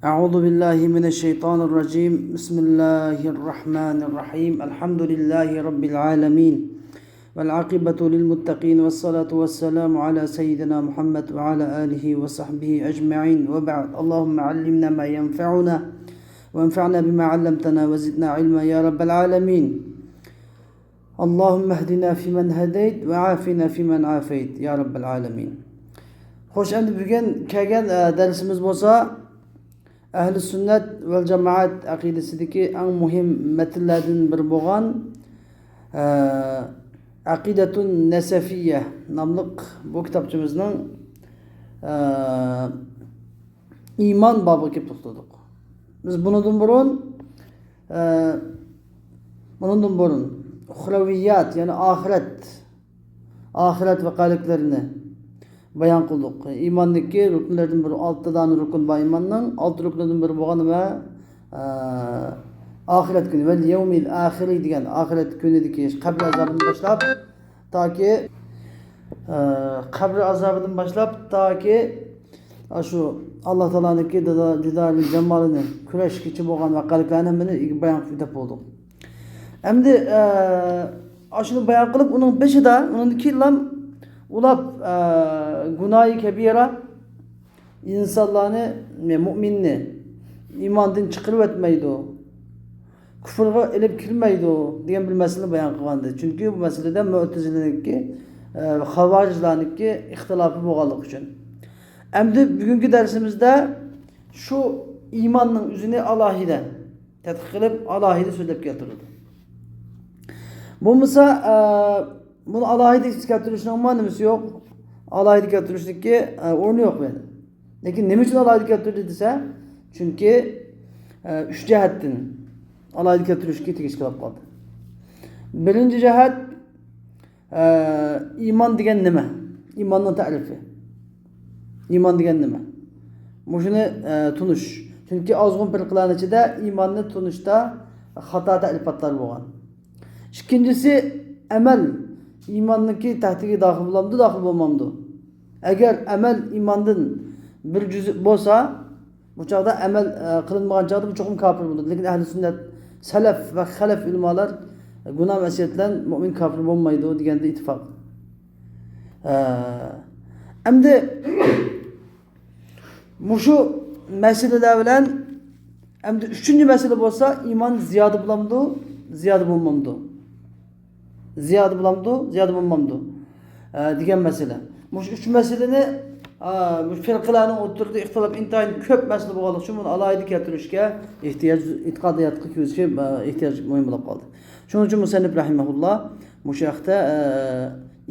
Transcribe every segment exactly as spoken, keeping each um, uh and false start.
أعوذ بالله من الشيطان الرجيم. بسم الله الرحمن الرحيم. الحمد لله رب العالمين. والعاقبة للمتقين والصلاة والسلام على سيدنا محمد وعلى آله وصحبه أجمعين. وبعد. اللهم علمنا ما ينفعنا وانفعنا بما علمتنا وزدنا علما يا رب العالمين. اللهم اهدنا فيمن هديت وعافنا فيمن عافيت يا رب العالمين. خوش، ئەمدى بۈگۈن كەلگەن، ئە، دەرسىمىز بولسا ئەھلى سۈننەت ۋەل جامائەت ئەقىدىسىدىكى ئەڭ مۇھىم مەتنلەردىن بىرى بولغان، ئە، ئەقىدەتۇن نەسەفىيە ناملىق بۇ كىتابچىمىزنىڭ، ئە، ئىمان بابىغا كېلىپ توختىدۇق. بىز بۇنىڭدىن بۇرۇن، ئە، بۇنىڭدىن بۇرۇن ئۇخرەۋىيات، يەنى ئاخىرەت، ئاخىرەت ۋەقەلىكلىرىنى بايان قىلدۇق. ئىماندىكى رۇكۇنلىرىدىن بىر، ئالتە دانە رۇكۇن بار ئىماننىڭ. ئالتە رۇكۇنىدىن بىرى بولغان نېمە؟ ئە، ئاخىرەت كۈنى، ۋەل يەۋمىل ئاخىرى دېگەن ئاخىرەت كۈنىدىكى قەبرە ئازابىدىن باشلاپ، تاكى، ئە، قەبرە ئازابىدىن باشلاپ، تاكى ئاشۇ ئاللا تائالانىڭكى دىدا-، دىدارى جامالىنى كۆرۈشكىچە بولغان ۋەقەلىكلەرنى ھەممىنى بايان قىلىپ بولدۇق. ئەمدى، ئە، ئاشۇنى بايان قىلىپ، ئۇنىڭ بېشىدا، ئۇنىڭدىن كېيىنلا ئۇلاپ، ئە، گۇناھى كەبىرە، ئىنسانلارنى، مۇئمىننى ئىماندىن چىقىرىۋەتمەيدۇ، كۇفرغا ئېلىپ كىرمەيدۇ دېگەن بىر مەسىلىنى بايان قىلغانىدى. چۈنكى بۇ مەسىلىدە مۇئتەزىلىنىڭكى، ئە، خاۋارىجلارنىڭكى ئىختىلاپى بولغانلىقى ئۈچۈن. ئەمدى بۈگۈنكى دەرسىمىزدە شۇ ئىماننىڭ ئۆزىنى ئالاھىدە تەتقىق قىلىپ، ئالاھىدە سۆزلەپ كەلتۈرىدۇ. بولمىسا، ئە، بۇنى ئالاھىدە كەلتۈرۈشنىڭمۇ نېمىسى يوق؟ ئالاھىدە كەلتۈرۈشنىڭكى، ئە، ئورنى يوق بۇ يەردە. لېكىن نېمە ئۈچۈن ئالاھىدە كەلتۈردى دېسە، چۈنكى، ئە، ئۈچ جەھەتتىن ئالاھىدە كەلتۈرۈشكە تېگىشلىك بولۇپ قالدى. بىرىنچى جەھەت، ئە، ئىمان دېگەن نېمە؟ ئىماننىڭ تەرىپى. ئىمان دېگەن نېمە؟ مۇشۇنى، ئە، تونۇش. چۈنكى ئازغۇن پىرقىلەرنىڭ ئىچىدە ئىماننى تونۇشتا خاتا تەرىپاتلار بولغان. ئىككىنچىسى، ئەمەل ئىماننىڭكى تەھتىگە داخىل بولامدۇ، داخىل بولمامدۇ؟ ئەگەر ئەمەل ئىماندىن بىر جۈزء بولسا، بۇ چاغدا ئەمەل، ئە، قىلىنمىغان چاغدا بۇ چوقۇم كاپىر بولىدۇ. لېكىن ئەھلى سۈننەت، سەلەف ۋە خەلەف ئۆلىمالار گۇناھ مەسىيەت بىلەن مۇئمىن كاپىر بولمايدۇ دېگەندە ئىتتىپاق. ئە، ئەمدى مۇشۇ مەسىلىلەر بىلەن، ئەمدى ئۈچىنچى مەسىلە بولسا، ئىمان زىيادە بولامدۇ، زىيادە بولمامدۇ؟ زىيادە بولامدۇ، زىيادە بولمامدۇ؟ ئە، دېگەن مەسىلە. مۇشۇ ئۈچ مەسىلىنى، ئە، مۇشۇ پىرقىلەرنىڭ ئوتتۇرىدا ئىختىلاپ ئىنتايىن كۆپ مەسىلە بولغانلىقى ئۈچۈن بۇنى ئالاھىدە كەلتۈرۈشكە ئېھتىياج، ئېتىقادىياتقا كىرگۈزۈشكە، ئە، ئېھتىياج مۇھىم بولۇپ قالدى. شۇنىڭ ئۈچۈن مۇسەننىپ رەھىمەھۇللا مۇشۇ ھەقتە، ئە،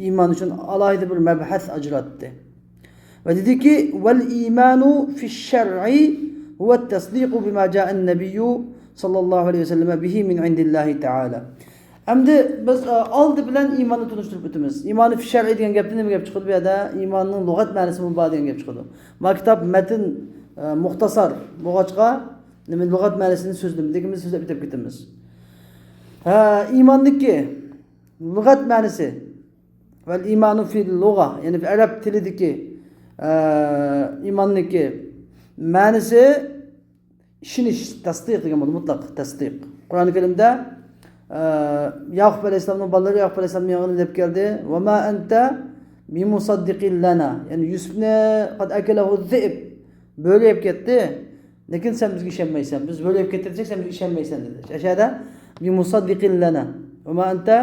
ئىمان ئۈچۈن ئالاھىدە بىر مەبھەس ئاجراتتى. ۋە دېدىكى، ۋەل ئىمانۇ فىش شەرئى ھۇۋەت تەسدىقۇ بىما جائەن نەبىييۇ ساللاللاھۇ ئەلەيھى ۋەسەللەم بىھى مىن ئىندىللاھى تائالا. ئەمدى بىز، ئە، ئالدى بىلەن ئىماننى تونۇشتۇرۇپ ئۆتىمىز. ئىمانۇ فىش شەرئى دېگەن گەپتىن نېمە گەپ چىقىدۇ بۇ يەردە؟ ئىماننىڭ لۇغەت مەنىسىمۇ بار دېگەن گەپ چىقىدۇ. ما كىتاب مەتن، ئە، مۇختەسەر بولغاچقا، نېمە، لۇغەت مەنىسىنى سۆزلىمىدۇق، بىز سۆزلەپ ئۆتۈپ كېتىمىز. ھە، ئىماندىكى لۇغەت مەنىسى. ۋەل ئىمانۇ فىل لۇغە، يەنى ئەرەب تىلىدىكى، ئە، ئىماننىكى مەنىسى ئىشىنىش، تەسدىق دېگەن بولىدۇ، مۇتلەق تەسدىق. قۇرئانى كەرىمدە، ئە، ياقۇپ ئەلەيھىسسالامنىڭ بالىلىرى ياقۇپ ئەلەيھىسسالامنىڭ يېنىغا دەپ كەلدى، ۋە ما ئەنتە بىمۇسەددىقىن لەنا، يەنى يۈسۈپنى قەد ئەكەلەھۇ زىئب، بۆرە يەپ كەتتى. لېكىن سەن بىزگە ئىشەنمەيسەن. بىز بۆرە يەپ كەتتى دېسەك، سەن بىزگە ئىشەنمەيسەن دېدى. ئەشەدە بىمۇسەددىقىن لەنا. ۋە ما ئەنتە،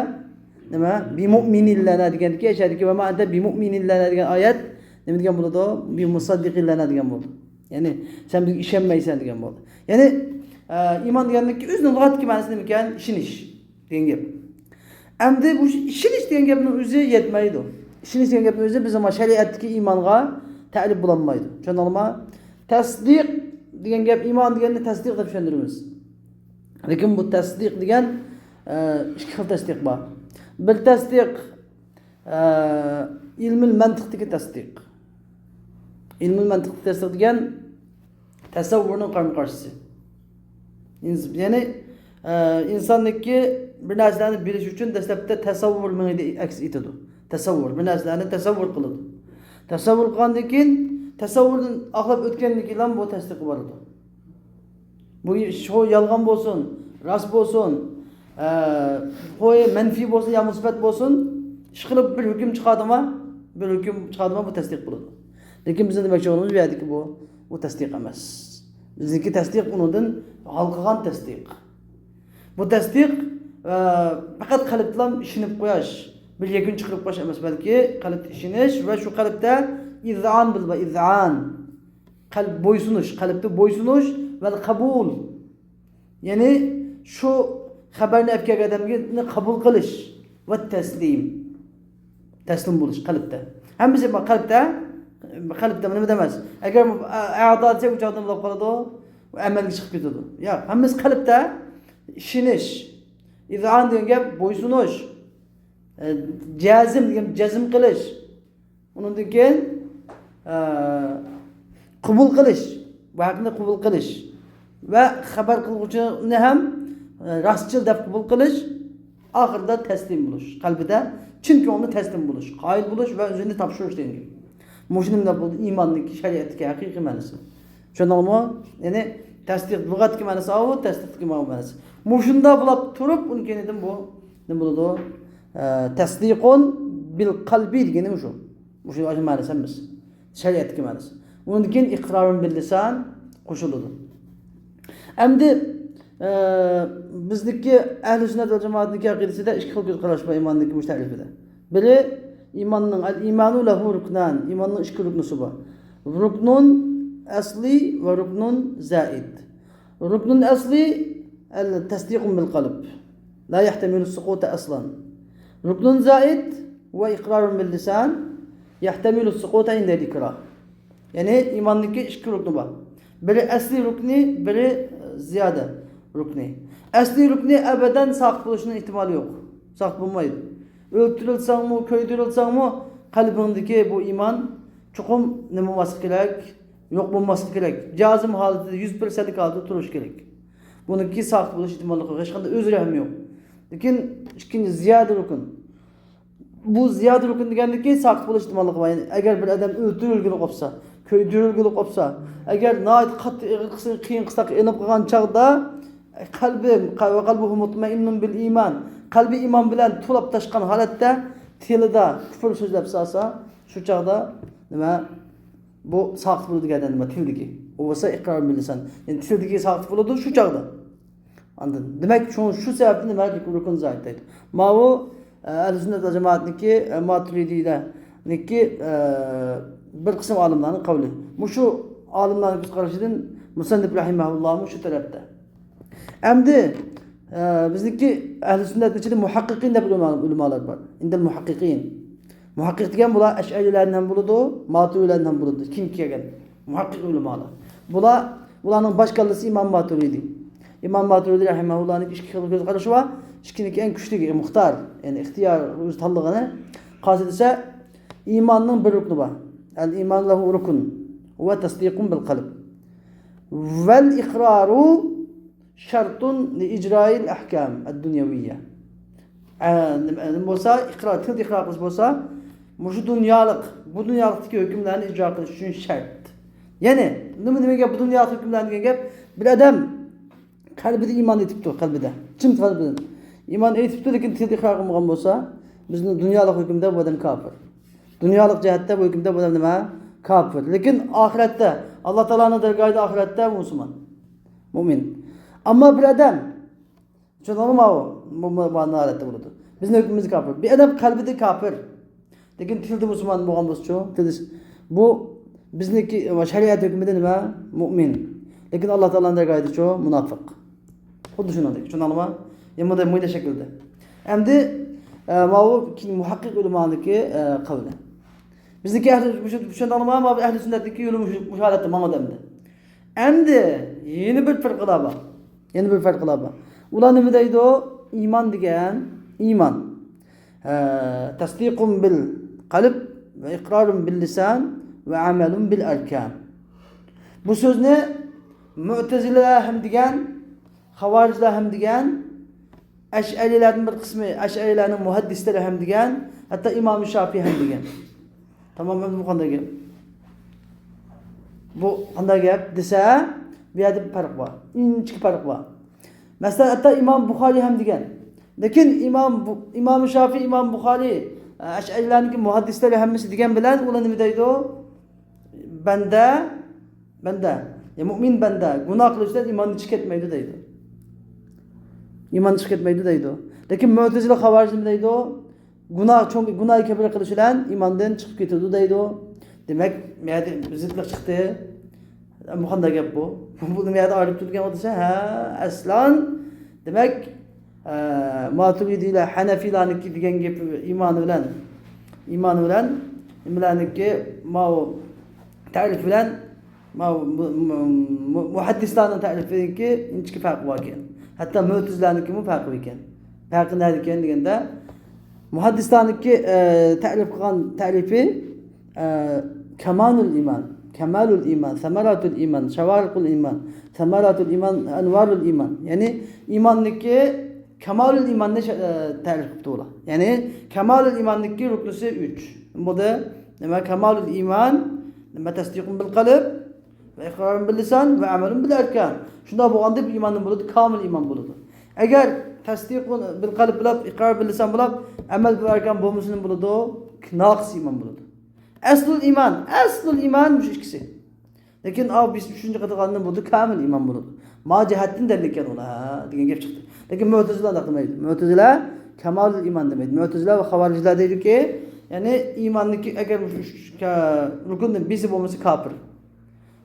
نېمە؟ بىمۇئمىنىن لەنا دېگەندىكى، ئەشەدىكى ۋە ما ئەنتە بىمۇئمىنىن لەنا دېگەن ئايەت نېمە دېگەن بولىدۇ؟ بىمۇسەددىقىن لەنا دېگەن بولىدۇ. يەنى، سەن بىزگە ئىشەنمەيسەن دېگەن بولىدۇ. يەنى، ئە، ئىمان دېگەننىڭكى ئۆزىنىڭ لۇغەتتىكى مەنىسى نېمىكەن؟ ئىشىنىش دېگەن گەپ. ئەمدى بۇ ئىشىنىش دېگەن گەپنىڭ ئۆزى يەتمەيدۇ. ئىشىنىش دېگەن گەپنىڭ ئۆزى بىز ئەمما شەرىئەتتىكى ئىمانغا تەرىپ بولالمايدۇ. چۈشەندىڭلارمۇ؟ تەسدىق دېگەن گەپ، ئىمان دېگەننى تەسدىق دەپ چۈشەندۈرىمىز. لېكىن بۇ تەسدىق دېگەن، ئە، ئىككى خىل تەسدىق بار. بىر تەسدىق، ئە، ئىلمىل مەنتىقتىكى تەسدىق. ئىلمىل مەنتىقتىكى تەسدىق دېگەن تەسەۋۋۇرنىڭ قارىمۇ قارشىسى. ئىنس-، يەنى، ئە، ئىنساننىڭكى بىر نەرسىلەرنى بىلىش ئۈچۈن دەسلەپتە تەسەۋۋۇر مېڭىدە ئەكس ئېتىدۇ. تەسەۋۋۇر، بىر نەرسىلەرنى تەسەۋۋۇر قىلىدۇ. تەسەۋۋۇر قىلغاندىن كېيىن، تەسەۋۋۇردىن ئاقلاپ ئۆتكەندىن كېيىنلا بۇ تەسدىققا بارىدۇ. بۇ شۇ يالغان بولسۇن، راست بولسۇن، ئە، بۇ مەنپىي بولسۇن يا مۇسبەت بولسۇن، ئىشقىلىپ بىر ھۆكۈم چىقاردىما، بىر ھۆكۈم چىقاردىما، بۇ تەستىق بولىدۇ. لېكىن بىزنىڭ دېمەكچى بولغىنىمىز بۇ يەردىكى بۇ، بۇ تەستىق ئەمەس. بىزنىڭكى تەستىق ئۇنىڭدىن ھالقىغان تەستىق. بۇ تەستىق، ئە، پەقەت قەلبتىلا ئىشىنىپ قويۇش، بىر يەكۈن چىقىرىپ قويۇش ئەمەس، بەلكى قەلبتە ئىشىنىش ۋە شۇ قەلبتە ئىزئان بىلىدۇ، ئىزئان. قەلب بويسۇنۇش، قەلبتە بويسۇنۇش ۋە قەبۇل. يەنى شۇ خەۋەرنى ئەپ كەلگەن ئادەمنى قەبۇل قىلىش ۋە تەسلىم. تەسلىم بولۇش قەلبتە. ھەممىسى بار قەلبتە، قەلبتە نېمە دېمەس. ئەگەر ئەدا دېسە، ئۇ چاغدا نېمە بولۇپ قالىدۇ؟ ئەمەلگە چىقىپ كېتىدۇ. ياق، ھەممىسى قەلبتە ئىشىنىش. ئىزئان دېگەن گەپ بويسۇنۇش. ئە، جەزم دېگەن جەزم قىلىش. ئۇنىڭدىن كېيىن، ئە، قوبۇل قىلىش، بۇ ھەقنى قوبۇل قىلىش ۋە خەۋەر قىلغۇچىنى ھەم، ئە، راستچىل دەپ قوبۇل قىلىش، ئاخىرىدا تەسلىم بولۇش، قەلبىدە چىن كۆڭۈلدە تەسلىم بولۇش، قايىل بولۇش ۋە ئۆزىنى تاپشۇرۇش دېگەن گەپ. مۇشۇنى بۇ ئىماننىڭكى شەرىئەتتىكى ھەقىقىي مەنىسى. چۈشەندىڭلارمۇ؟ يەنى تەستىق لۇغەتتىكى مەنىسى ئاۋۇ، تەستىقتىكى ماۋۇ مەنىسى. مۇشۇنداق بولاپ تۇرۇپ، ئۇنىڭ كەينىدىن بۇ نېمە بولىدۇ؟ ئە، تەستىقۇن بىل قەلبى دېگىنى مۇشۇ. مۇشۇ مەنىسى ئەمەس. شەرىئەتتىكى مەنىسى. ئۇنىڭدىن كېيىن ئىقرارۇن بىل لىسان قوشۇلىدۇ. ئەمدى، ئە، بىزنىڭكى ئەھلى سۈننەت ۋەل جامائەتنىڭكى ئەقىدىسىدە ئىككى خىل كۆز قاراش بار ئىماننىڭكى مۇشۇ تەرىپىدە. بىرى ئىماننىڭ، ئەل ئىمانۇ لەھۇ رۇكنان، ئىماننىڭ ئىككى رۇكنىسى بار. رۇكنۇن ئەسلى ۋە رۇكنۇن زائىد. رۇكنۇن ئەسلى، ئەل تەستىقۇن بىل قەلب. لا يەھتەمىلۇ سۇقۇتە ئەسلان. رۇكنۇن زائىد ۋە ئىقرارۇن بىل لىسان يەھتەمىلۇ سۇقۇتە ئىندەل ئىكراھ. يەنى ئىماندىكى ئىككى رۇكنى بار. بىرى ئەسلىي رۇكنى، بىرى زىيادە رۇكنى. ئەسلىي رۇكنى ئەبەدەن ساقىت بولۇشنىڭ ئېھتىمالى يوق. ساقىت بولمايدۇ. ئۆلتۈرۈلسەڭمۇ، كۆيدۈرۈلسەڭمۇ، قەلبىڭدىكى بۇ ئىمان چوقۇم نېمە بولماسلىقى كېرەك؟ يوق بولماسلىقى كېرەك. جازىم ھالىتىدە، يۈز پىرسەنتلىك ھالەتتە تۇرۇشى كېرەك. بۇنىڭكى ساقىت بولۇش ئېھتىماللىقى ھېچقانداق ئۆزرە ھەم يوق. لېكىن ئىككىنچى زىيادە رۇكۇن. بۇ زىيادە رۇكۇن دېگەندىكى ساقىت بولۇش ئېھتىماللىقى بار. يەنى ئەگەر بىر ئادەم ئۆلتۈرۈلگىلى قوپسا، كۆيدۈرۈلگىلى قوپسا، ئەگەر ناھايىتى قاتتىق ئېغىر قىسىم، قىيىن قىستاققا ئېلىپ قالغان چاغدا، قەلبى، قەلبۇھۇ مۇتمەئىننۇن بىل ئىمان، قەلبى ئىمان بىلەن تولاپ تاشقان ھالەتتە، تىلىدا كۇفر سۆزلەپ سالسا، شۇ چاغدا نېمە؟ بۇ ساقىت بولىدۇ دېگەندە نېمە؟ تىلدىكى. ئۇ بولسا ئىقرار بىل لىسان. يەنى تىلدىكى ساقىت بولىدۇ شۇ چاغدا. ئاندىن، دېمەك، شۇ، شۇ سەۋەبتىن نېمە؟ رۇكۇن زائىد دەيدۇ. ماۋۇ، ئە، ئەھلى سۈننەت ۋە جامائەتنىڭكى، ئە، ماتۇرىدىيلەرنىڭكى، ئە، بىر قىسىم ئالىملارنىڭ قەۋلى. مۇشۇ ئالىملارنىڭ كۆز قارىشىدىن مۇسەننىپ رەھىمەھۇللاھمۇ شۇ تەرەپتە. ئەمدى، ئە، بىزنىڭكى ئەھلى سۈننەتنىڭ ئىچىدە مۇھەققىقىن دەپ ئۆلىما-، ئۆلىمالار بار. ئىندەل مۇھەققىقىن. مۇھەققىق دېگەن بۇلار ئەشئەرىيلەردىن ھەم بولىدۇ، ماتۇرىدىلەردىن ھەم بولىدۇ. كېيىن كەلگەن مۇھەققىق ئۆلىمالار. بۇلار، بۇلارنىڭ باش كاللىسى ئىمام ماتۇرىدى. ئىمام ماتۇرىدى رەھىمەھۇللاھنىڭ ئىككى خىل كۆز قارىشى بار. ئىككىنىڭكى ئەڭ كۈچلۈكى، مۇختار، يەنى ئىختىيار ئۆزى تاللىغىنى. قايسى دېسە، ئىماننىڭ بىر رۇكنى بار. ئەل ئىمان لەھۇ رۇكن ۋە تەسدىقۇن بىل قەلب. ۋەل ئىقرارۇ شەرتۇن لىئىجرائىل ئەھكام ئەددۇنيەۋىييە. ئە، نېمە، نېمە بولسا، ئىقرار، تىلدا ئىقرار قىلىش بولسا، مۇشۇ دۇنيالىق، بۇ دۇنيالىقتىكى ھۆكۈملەرنى ئىجرا قىلىش ئۈچۈن شەرت. يەنى، نېمە، نېمە گەپ، بۇ دۇنيالىق ھۆكۈملەر دېگەن گەپ، بىر ئادەم قەلبىدە ئىمان ئېيتىپتۇ، قەلبىدە. چىن قەلبىدىن ئىمان ئېيتىپتۇ، لېكىن تىلدا ئىقرار قىلمىغان بولسا، بىزنىڭ دۇنيالىق ھۆكۈمدە بۇ ئادەم كاپىر. دۇنيالىق جەھەتتە بۇ ھۆكۈمدە بۇ ئادەم نېمە؟ كاپىر. لېكىن ئاخىرەتتە، ئاللا تائالانىڭ دەرگاھىدا ئاخىرەتتە مۇسۇلمان. مۇئمىن. ئەمما بىر ئادەم، چۈشەندىڭىزمۇ؟ ماۋۇ، بۇ، بۇ، بۇ ھالەتتە بولىدۇ. بىزنىڭ ھۆكمىمىز كاپىر. بىر ئادەم قەلبىدە كاپىر. لېكىن تىلدا مۇسۇلمان بولغان بولسىچۇ؟ تىلدا، بۇ بىزنىڭكى شەرىئەت ھۆكمىدە نېمە؟ مۇئمىن. لېكىن ئاللا تائالانىڭ دەرگاھىدىچۇ؟ مۇناپىق. خۇددى شۇنىڭدەك. چۈشەندىڭىزمۇ؟ يەنە بۇنداق، بۇنداق شەكىلدە. ئەمدى، ئە، ماۋۇ كېيىن مۇھەققىق ئۆلىمانىڭكى، ئە، قەۋلى. بىزنىڭكى ئەھلى، مۇشۇ، چۈشەندىڭلارمۇ؟ ماۋۇ ئەھلى سۈننەتنىڭكى يولى مۇشۇ، مۇشۇ ھالەتتە ماڭىدۇ ئەمدى. ئەمدى يەنە بىر پىرقىلار بار. يەنە بىر پىرقىلار بار. ئۇلار نېمە دەيدۇ؟ ئىمان دېگەن، ئىمان. ھە، تەسدىقۇن بىل قەلب ۋە ئىقرارۇن بىل لىسان ۋە ئەمەلۇن بىل ئەركان. بۇ سۆزنى مۇئتەزىلە ھەم دېگەن، خاۋارىجلار ھەم دېگەن، ئەشئەرىيلەردىن بىر قىسمى، ئەشئەرىيلەرنىڭ مۇھەددىسلىرى ھەم دېگەن، ھەتتا ئىمام شافىي ھەم دېگەن. تامام، ئەمدى بۇ قانداق گەپ؟ بۇ قانداق گەپ دېسە، بۇ يەردە بىر پەرق بار. ئىنچىكە پەرق بار. مەسىلەن، ھەتتا ئىمام بۇخارىي ھەم دېگەن. لېكىن ئىمام بۇ-، ئىمام شافىي، ئىمام بۇخارىي، ئەشئەرىلەرنىڭكى مۇھەددىسلىرى ھەممىسى دېگەن بىلەن ئۇلار نېمە دەيدۇ؟ بەندە، بەندە، يا مۇئمىن بەندە گۇناھ قىلىش بىلەن ئىماندىن چىقىپ كەتمەيدۇ دەيدۇ. ئىماندىن چىقىپ كەتمەيدۇ دەيدۇ. لېكىن مۆتىزىلە، خاۋارىج نېمە دەيدۇ؟ گۇناھ، چوڭ گۇناھ كەبىرە قىلىش بىلەن ئىماندىن چىقىپ كېتىدۇ دەيدۇ. دېمەك، بۇ يەردە زىتلىق چىقتى. بۇ قانداق گەپ بۇ؟ بۇ نېمە يەردە ئايرىپ تۇرىدىغان بولسا، ھە، ئەسلان، دېمەك، ئە، ماتۇرىدىيلار، ھەنەفىيلارنىڭكى دېگەن گېپى ئىمانى بىلەن، ئىمانى بىلەن نېمىلەرنىڭكى ماۋۇ تەرىپى بىلەن ماۋۇ مۇ-، مۇ-، مۇ-، مۇھەددىسلارنىڭ تەرىپىنىڭكى ئىنچىكە پەرقى بار ئىكەن. ھەتتا مۆتىزىلەرنىڭكىمۇ پەرقى بار ئىكەن. پەرقى نەدىكەن دېگەندە، مۇھەددىسلارنىڭكى، ئە، تەرىپ قىلغان تەرىپى، ئە، كامالۇل ئىمان، كامالۇل ئىمان، سەمەراتۇل ئىمان، شاۋارىقۇل ئىمان، سەمەراتۇل ئىمان، ئەنۋارۇل ئىمان. يەنى ئىماندىكى كامالۇل ئىماننى شە-، ئە، تەرىپ قىپتۇ ئۇلار. يەنى كامالۇل ئىماننىڭكى رۇكنىسى ئۈچ. بولدى. نېمە؟ كامالۇل ئىمان، نېمە؟ تەسدىقۇن بىل قەلب، ۋە ئىقرارۇن بىل لىسان، ۋە ئەمەلۇن بىل ئەركان. شۇنداق بولغاندا بۇ ئىمان نېمە بولىدۇ؟ كامىل ئىمان بولىدۇ. ئەگەر تەسدىقۇن بىل قەلب بولاپ، ئىقرار بىل لىسان بولاپ، ئەمەل بىل ئەركان بولمىسا نېمە بولىدۇ؟ ناقىس ئىمان بولىدۇ. ئەسلۇل ئىمان، ئەسلۇل ئىمان مۇشۇ ئىككىسى. لېكىن ئاۋۇ بىز ئۈچىنچى قىلىدىغان نېمە بولىدۇ؟ كامىل ئىمان بولىدۇ. ما جەھەتتىن دەلىل ئىكەن ئۇلار، ھە، دېگەن گەپ چىقتى. لېكىن مۆتىزىلە ئۇنداق دېمەيدۇ. مۆتىزىلە كامالۇل ئىمان دېمەيدۇ. مۆتىزىلە ۋە خاۋارىجلار دەيدۇكى، يەنى ئىماننىڭكى ئەگەر مۇشۇ ئۈچ، ئۈچ كا-، رۇكۇندىن بىرسى بولمىسا كاپىر.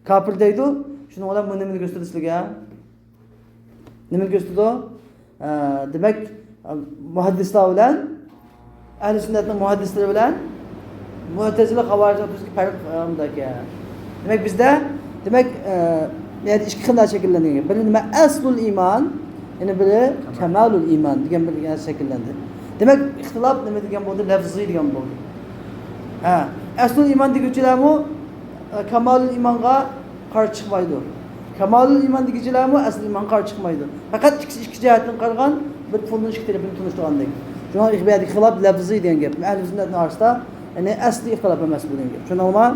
كاپىر دەيدۇ. شۇنىڭ بىلەن بۇ نېمىنى كۆرسىتىدۇ سىلەرگە؟ نېمىنى كۆرسىتىدۇ؟ ئە، دېمەك، مۇھەددىسلار بىلەن، ئەھلى سۈننەتنىڭ مۇھەددىسلىرى بىلەن مۇئتەزىلە، خاۋارىجنىڭ ئوتتۇرىسىدىكى پەرق، ئە، مۇنداكەن. دېمەك، بىزدە، دېمەك، ئە، يەنە ئىككى خىل نەرسە شەكىللەنگەن. بىرى نېمە؟ ئەسلۇل ئىمان، يەنە بىرى كامالۇل ئىمان دېگەن بىر نەرسە شەكىللەندى. دېمەك، ئىختىلاپ نېمە دېگەن بولدى؟ لەفزىي دېگەن بولدى. ھە، ئەسلۇل ئىمان دېگۈچىلەرمۇ، ئە، كامالۇل ئىمانغا قارشى چىقمايدۇ. كامالۇل ئىمان دېگۈچىلەرمۇ ئەسلۇل ئىمانغا قارشى چىقمايدۇ. پەقەت ئىككىسى ئىككى جەھەتتىن قارىغان، بىر پۇلنىڭ ئىككى تەرىپىنى تونۇشتۇرغاندەك. شۇڭا ئىخبىيەدىكى خىلاپ لەپزىي دېگەن گەپ. ئەھلى سۈننەتنىڭ ئارىسىدا، يەنى ئەسلىي ئىختىلاپ ئەمەس بۇ دېگەن گەپ. چۈشەندىڭلارمۇ؟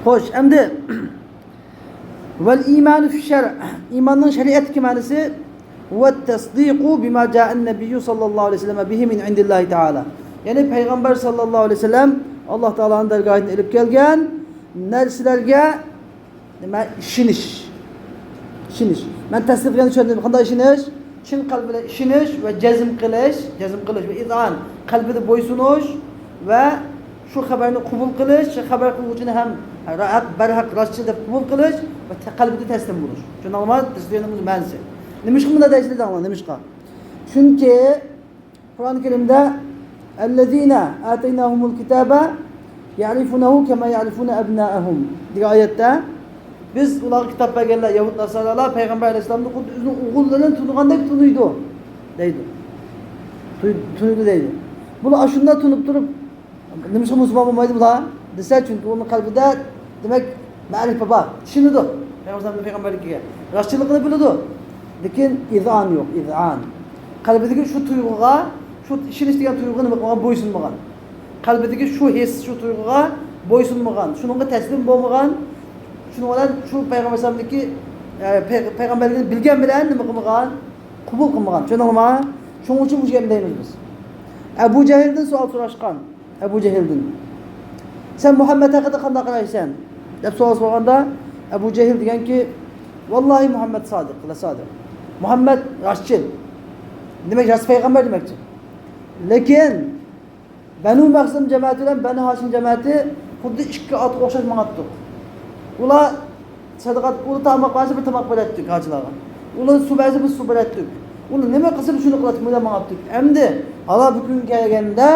خوش، ئەمدى ۋەل ئىمانۇ فىششەرئ، ئىماننىڭ شەرىئەتتىكى مەنىسى، ۋەتتەسدىقۇ بىما جائەن نەبىييۇ سەللەللاھۇ ئەلەيھى ۋەسەللەم بىھى مىن ئىندىللاھى تەئالا. يەنى پەيغەمبەر سەللەللاھۇ ئەلەيھى ۋەسەللەم ئاللاھ تائالانىڭ دەرگاھىدىن ئېلىپ كەلگەن نەرسىلەرگە نېمە؟ ئىشىنىش. ئىشىنىش. مەن تەسدىق دېگەننى چۈشەندىم. قانداق ئىشىنىش؟ چىن قەلب بىلەن ئىشىنىش ۋە جەزم قىلىش، جەزم قىلىش ۋە ئىزئان، قەلبىدە بويسۇنۇش ۋە شۇ خەۋەرنى قوبۇل قىلىش، شۇ خەۋەر قىلغۇچىنى ھەم ھەق، بەرھەق، راستچىل دەپ قوبۇل قىلىش ۋە تە-، قەلبىدە تەسلىم بولۇش. چۈشەندىڭلارمۇ؟ تەسدىقنىڭ مەنىسى. نېمىشقا بۇنداق دەيسىلەر دەڭلار، نېمىشقا؟ چۈنكى قۇرئان كەرىمدە، ئەللەزىنە ئاتەيناھۇمۇل كىتابە يەئرىفۇنەھۇ كەما يەئرىفۇنە ئەبنائەھۇم دېگەن ئايەتتە، بىز ئۇلارغا كىتاب بەرگەنلەر، يەھۇد ناسارالار پەيغەمبەر ئەلەيھىسسالامنى خۇددى ئۆزىنىڭ ئوغۇللىرىنى تونۇغاندەك تونۇيدۇ دەيدۇ. تۇي-، تونۇيدۇ دەيدۇ. بۇلار ئاشۇنداق تونۇپ تۇرۇپ، نېمىشقا مۇسۇلمان بولمايدۇ بۇلار دېسە، چۈنكى ئۇنىڭ قەلبىدە، دېمەك، مەرىپە بار، ئىشىنىدۇ پەيغەمبەر پەيغەمبەرلىكىگە، راستچىللىقىنى بىلىدۇ. لېكىن ئىزئان يوق، ئىزئان. قەلبىدىكى شۇ تۇيغۇغا، شۇ ئىشىنىش دېگەن تۇيغۇغا نېمە قىلمىغان؟ بويسۇنمىغان. قەلبىدىكى شۇ ھېس، شۇ تۇيغۇغا بويسۇنمىغان، شۇنىڭغا تەسلىم بولمىغان، شۇنىڭ بىلەن شۇ پەيغەمبەر ئەلەيھىسسالامدىكى، ئە، پەي-، پەيغەمبەرلىكنى بىلگەن بىلەن نېمە قىلمىغان؟ قوبۇل قىلمىغان. چۈشەندىڭلارمۇ؟ شۇنىڭ ئۈچۈن مۇشۇ گەپنى دەيمىز بىز. ئەبۇ جەھىلدىن سوئال سوراشقان. ئەبۇ جەھىلدىن، سەن مۇھەممەد ھەققىدە قانداق قارايسەن؟ دەپ سوئال سورىغاندا، ئەبۇ جەھىل دېگەنكى، ۋاللاھى مۇھەممەد سادىق، لەسادىق. مۇھەممەد راستچىل. دېمەك، راست پەيغەمبەر دېمەكچى. لېكىن بەنۇ مەخزۇم جەمەتى بىلەن بەنۇ ھاشىم جەمەتى خۇددى ئىككى ئاتقا ئوخشاش ماڭاتتۇق. ئۇلار سەدىقە، ئۇلار تاماق بەرسە، بىر تاماق بېرەتتۇق ھاجىلارغا. ئۇلار سۇ بەرسە، بىز سۇ بېرەتتۇق. ئۇلار نېمە قىلسا، بىز شۇنى قىلاتتۇق، بىلەن ماڭاتتۇق. ئەمدى ھالا بۈگۈنگە كەلگەندە،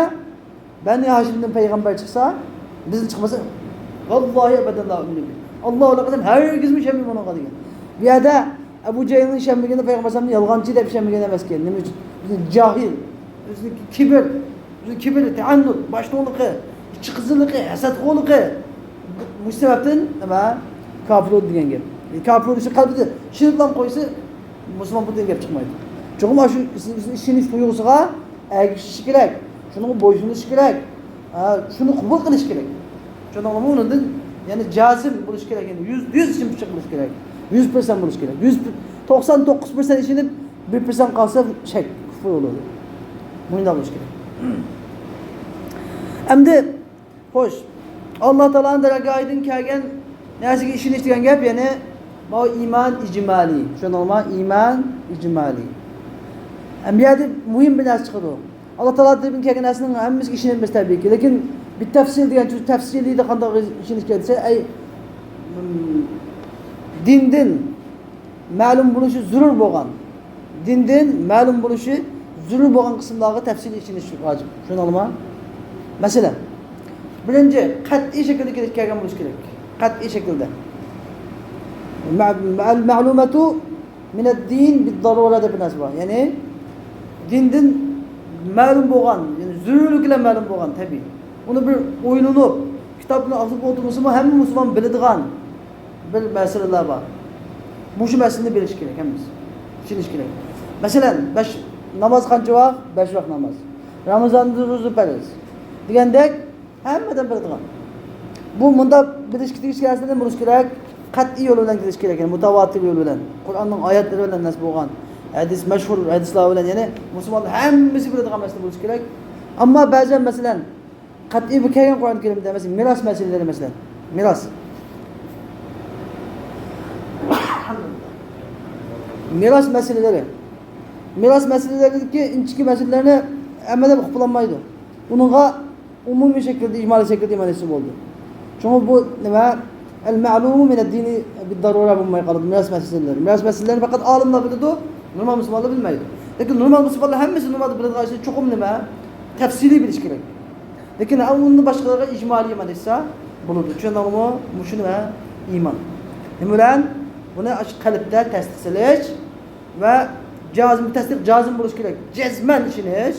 بەنى ھاشىمدىن پەيغەمبەر چىقسا، بىزدىن چىقمىسا، ۋاللاھى ئەبەدەن لا ئۇمىنۇ بىھ. ئاللا ئۇلارغا قەسەم، ھەرگىزمۇ ئىشەنمەيمەن ئۇنىڭغا دېگەن. بۇ يەردە ئەبۇ جەھىلنىڭ ئىشەنمىگىنى پەيغەمبەر ئەلەيھىسسالامنى يالغانچى دەپ ئىشەنمىگەن ئەمەسكەن. نېمە ئۈچۈن؟ بىزنىڭ جاھىل، بىزنىڭ كىبىر، بىزنىڭ كىبىر، تەئەننۇت، باشتۇڭلۇقى، ئىچى قىزىللىقى، ھەسەتخورلۇقى. مۇشۇ سەۋەبتىن نېمە؟ كاپىر بولدى دېگەن گەپ. كاپىر بولۇشى قەلبىدە ئىشىنىپلا قويسا، مۇسۇلمان بولدى دېگەن گەپ چىقمايدۇ. چوقۇم شۇ ئىشىنىش تۇيغۇسىغا ئەگىشىشى كېرەك. شۇنىڭغا بويسۇنۇشى كېرەك. ھە، شۇنى قوبۇل قىلىشى كېرەك. شۇنىڭغىمۇ ئۇنىڭدىن يەنى جازىم بولۇش كېرەك، يەنى يۈزدە يۈز ئىشىنىش بولۇش كېرەك. يۈز پىرسەنت بولۇش كېرەك. يۈز، توقسان توققۇز پىرسەنت ئىشىنىپ، بىر پىرسەنت قالسا شەك، كۇفر بولىدۇ. مۇشۇنداق بولۇش كېرەك. ئەمدى، خوش، ئاللا تائالانىڭ دەرگاھىدىن كەلگەن نەرسىگە ئىشىنىش دېگەن گەپ، يەنى بۇ ئىمان ئىجمالىي. چۈشەندىڭىزمۇ؟ ئىمان ئىجمالىي. ئەمدى بۇ يەردە مۇھىم بىر نەرسە چىقىدۇ. ئاللا تائالا تەرىپىدىن كەلگەن نەرسىنىڭ ھەممىسىگە ئىشىنىمىز تەبىئىيكى. لېكىن بىر تەپسىل دېگەن سۆز، تەپسىلىيدە قانداق ئىشىنىش كېرەك دېسە، ئەي، دىندىن مەلۇم بولۇشى زۆرۈر بولغان، دىندىن مەلۇم بولۇشى زۆرۈر بولغان قىسىملارغا تەپسىلىي ئىشىنىش ۋاجىپ. چۈشەندىڭلارمۇ؟ مەسىلەن، بىرىنچى، قەتئىي شەكىلدە كېلىپ كەلگەن بولۇشى كېرەك. قەتئىي شەكىلدە. مە-، مە-، مەلۇمەتۇ مىنەددىن بىددارۇرە دەپ بىر نەرسە بار. يەنى دىندىن مەلۇم بولغان، يەنى زۆرۈرلۈك بىلەن مەلۇم بولغان، تەبىئىي. ئۇنى بىر ئويلىنىپ، كىتابنى ئاغزىغا ئولتۇرمىسىمۇ، ھەممە مۇسۇلمان بىلىدىغان بىر مەسىلىلەر بار. مۇشۇ مەسىلىنى بىلىش كېرەك ھەممىسى. چۈشىنىش كېرەك. مەسىلەن، بەش، ناماز قانچە ۋاق؟ بەش ۋاق ناماز. رامىزاندا روزا پەرز. دېگەندەك، ھەممە ئادەم بىلىدىغان. بۇ مۇنداق بىلىشكە تېگىشلىك نەرسىلەردىن بولۇش كېرەك. قەتئىي يول بىلەن بىلىش كېرەك. يەنى مۇتاۋاتىر يول بىلەن. قۇرئاننىڭ ئايەتلىرى بىلەن نەس بولغان. ھەدىس، مەشھۇر ھەدىسلەر بىلەن. يەنى مۇسۇلمانلار ھەممىسى بىلىدىغان مەسىلە بولۇش كېرەك. ئەمما بەزەن مەسىلەن، قەتئىي بىر كەلگەن قۇرئان كەرىمدە، مەسىلەن، مىراس مەسىلىلىرى، مەسىلەن. مىراس. مىراس مەسىلىلىرى. مىراس مەسىلىلىرىدىكى ئىنچىكە مەسىلىلەرنى ھەممە ئادەم ئۇقۇپ بولالمايدۇ. ئۇنىڭغا ئومۇمىي شەكىلدە، ئىجمالىي شەكىلدە ئىمان ئېيتسا بولدى. شۇڭا بۇ نېمە؟ ئەل مەلۇمۇ مىنەددىنى بىددارۇرە بولماي قالىدۇ، مىراس مەسىلىلىرى. مىراس مەسىلىلىرىنى پەقەت ئالىملار بىلىدۇ، نورمال مۇسۇلمانلار بىلمەيدۇ. لېكىن نورمال مۇسۇلمانلار ھەممىسى نورمالدا بىلىدىغان ئىشنى چوقۇم نېمە؟ تەپسىلىي بىلىش كېرەك. لېكىن ئۇندىن باشقىلارغا ئىجمالىي ئىمان ئېيتسا بولىدۇ. چۈشەندىڭلارمۇ؟ مۇشۇ نېمە؟ ئىمان. نېمە بىلەن؟ بۇنى ئاشۇ قەلبتە تەستىق سېلىش ۋە جازىم، تەستىق جازىم بولۇش كېرەك. جەزمەن ئىشىنىش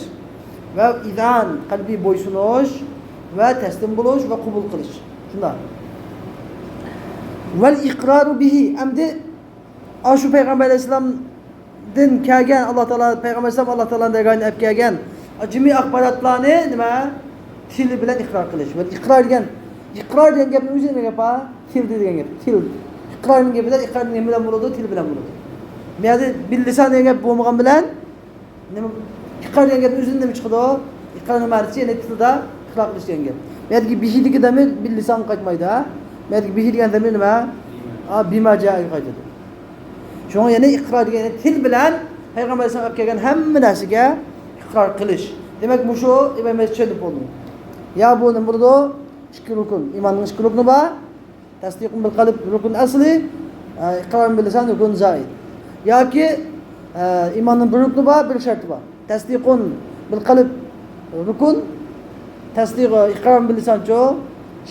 ۋە ئىزئان، قەلبىي بويسۇنۇش ۋە تەسلىم بولۇش ۋە قوبۇل قىلىش. شۇنداق. ۋەل ئىقرارۇ بىھى. ئەمدى ئاشۇ پەيغەمبەر ئەلەيھىسسالامدىن كەلگەن، ئاللا تائالا، پەيغەمبەر ئەلەيھىسسالام ئاللا تائالانىڭ دەرگاھىدىن ئەپ كەلگەن جىمى ئاخباراتلارنى نېمە؟ تىل بىلەن ئىقرار قىلىش. ۋەل ئىقرار دېگەن، ئىقرار دېگەن گەپنىڭ ئۆزى نېمە گەپ ھە؟ تىل دېگەن گەپ. تىل. ئىقرارنىڭ گېپىدە ئىقرار نېمە بىلەن بولىدۇ؟ تىل بىلەن بولىدۇ. بۇ يەردە بىل لىسان دېگەن گەپ بولمىغان بىلەن، نېمە، ئىقرار دېگەن گەپنىڭ ئۆزىدىن نېمە چىقىدۇ؟ ئىقرارنىڭ مەنىسى، يەنى تىلدا ئىقرار قىلىش دېگەن گەپ. بۇ يەردىكى بىھى دېگەن زەمىر بىل لىسانغا قايتمايدۇ، ھە؟ بۇ يەردىكى بىھى دېگەن زەمىر نېمە؟ ئا، بىما جائەگە قايتىدۇ. شۇڭا يەنى ئىقرار دېگەن، يەنى تىل بىلەن پەيغەمبەر ئەلەيھىسسالام ئەپ كەلگەن ھەممە نەرسىگە ئىقرار قىلىش. دېمەك، مۇشۇ ئىبارە چۈشىنىپ بولدى. يا بۇ نېمە بولىدۇ؟ ئىككى رۇكۇن. ئىماننىڭ ئىككى رۇكنى بار. تەسدىقۇن بىل قەلب رۇكۇن ئەسلى، ئە، ئىقرارۇن بىل لىسان رۇكۇن زائىد. ياكى، ئە، ئىماننىڭ بىر رۇكنى بار، بىر شەرتى بار. تەسدىقۇن بىل قەلب رۇكۇن، تەسدىق، ئىقرارۇن بىل لىسانچۇ،